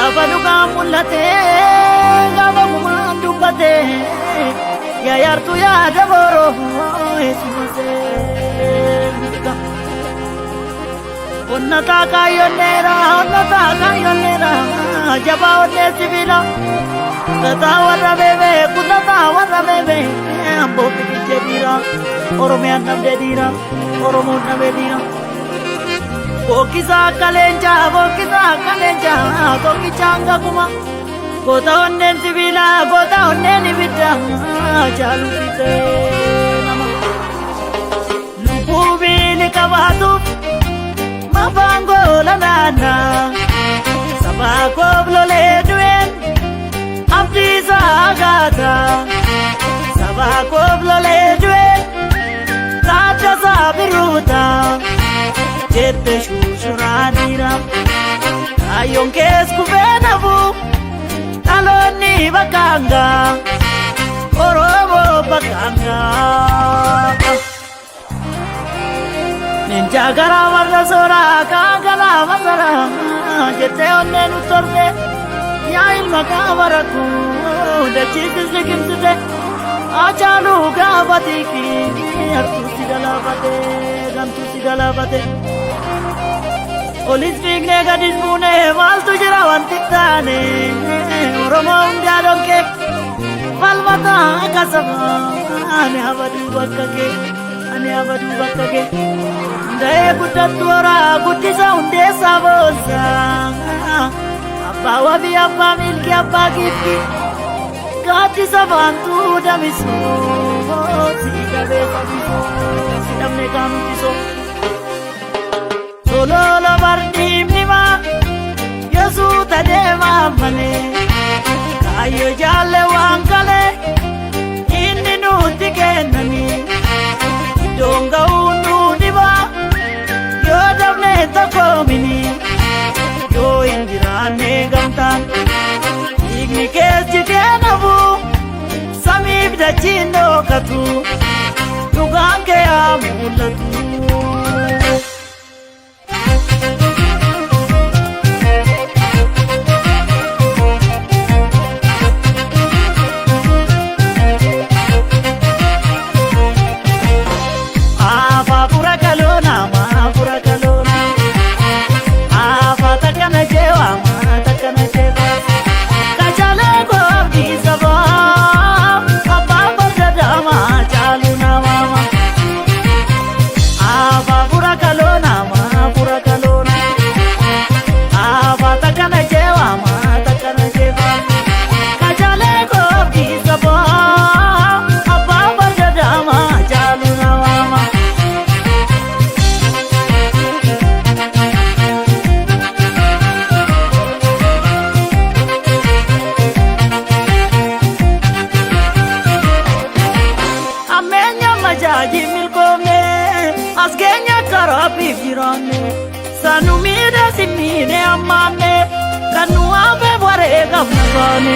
Gaafa dhugaan mul'ate, gaafa gumaan dubbate, yaa yaartuu yaada boroo eessuma seerga. Onnataa kaayonneera, onnataa kaayonneera, jabaa onnee sibiila. Kutataa warra beebee, kutataa warra beebee, amboo biqilchee dhiira, Oromiyaan dhabdee dhiira, Oromoon dhabee dhiira. Bookkisaa akka leencaa, bookkisaa akka leencaa, tokkicha hanga kuma. Goota onneen sibiilaa, goota onneen ibiddaa, caaluu fixee nama. Lubbuu biili qabaatuuf mafaan goola naannaa. Sabaa koof lolee du'een abdii isaa gaata. Sabaa koof lolee du'een kaadda isaa biruuta. Jette shushuraa dhiira. Kaayyoon kees kufee nafu dhaloonni bakka hangaa. Oromoo bakka hangaa. Leencaa garaa warra sooraa kaan galaa masaraa jettee onnee nu torte yaa ilma gaafa rakkoo dachiisis liqimsite Hacaaluu gaafa xiiqii hartuu si galaafate gantuu si galaafate. Olis fiignee gadis buunee maaltu jira wanti taane Oromoo hundaa dhonkee falmataa akka sabaa ani habaduu bakka kee ani habaduu bakka kee. Hunda'ee guddattu horaa guddisa hundeessaa boonsaa abbaa wabii abbaa milkii abbaa giiftii gaaddisa baantuu damisoo si dhabee qabisoo si dhabne kaanuttisoo. Sololo bardiimnimaa yesuuta deemaa malee kaayyoo jaalle waan kalee inni nutti kennanii iddoon ga'uu nu dhibaa yoo dabne tokkoomini yoo hin jiraanne gamtaan dhiigni kees jigee nafu samiif dachiin dhokatu dhugaan kee haa mul'atu. Afa fura kalona ma fura kalona Afa takana jewa ma takana jewa Kajale ko abdi saba Abba barda ma chalu na mama Afa fura kalona ma fura kalona Afa takana jewa ma takana jewa Kajale ko abdi saba Abba barda ma chalu na mama. Ammeenya majaaji milkoomne as keenya karaa biif jiraanne sanu miidhe si miidhe ammaanne kan nu hafe wareegamna baane.